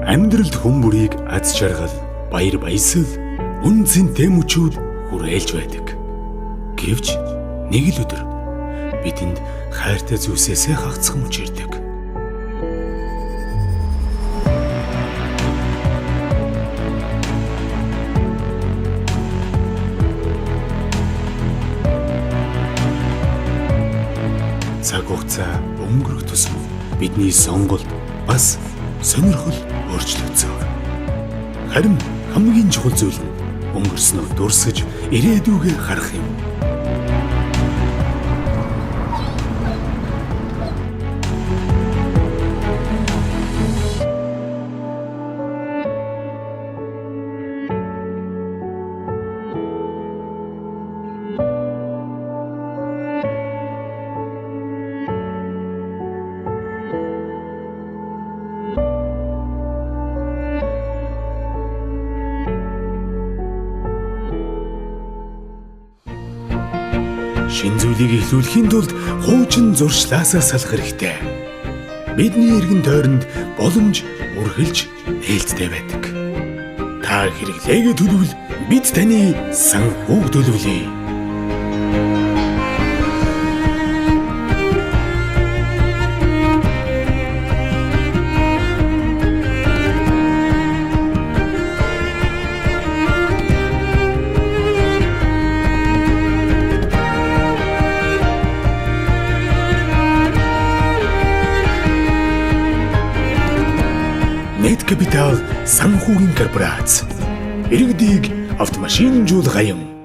Амьдралд хүн бүрийг аз жаргал, баяр баясгал, үн цэнтэй мөчүүд хүрээлж байдаг. Гэвч нэг л өдөр бидэнд хайртай зүйлсээсээ хагацах мөч ирдэг. Цаг хугацаа өнгөрөх тусам бидний сонголт бас сонирхол өөрчлөгдсөн. Харин хамгийн чухал зүйл нь өнгөрснөө дүрсэж ирээдүгээ харах юм. Шинэ зүйлийг эхлүүлэхийн тулд хуучин зуршлаасаа салах хэрэгтэй. Бидний эргэн тойронд боломж үргэлж нээлттэй байдаг. Та хэрэглээгээ төлөвл, бид таны санхүүг төлөвлөе. Net Capital санхүүгийн корпорац. Иргэдийг автомашинжуулах аян.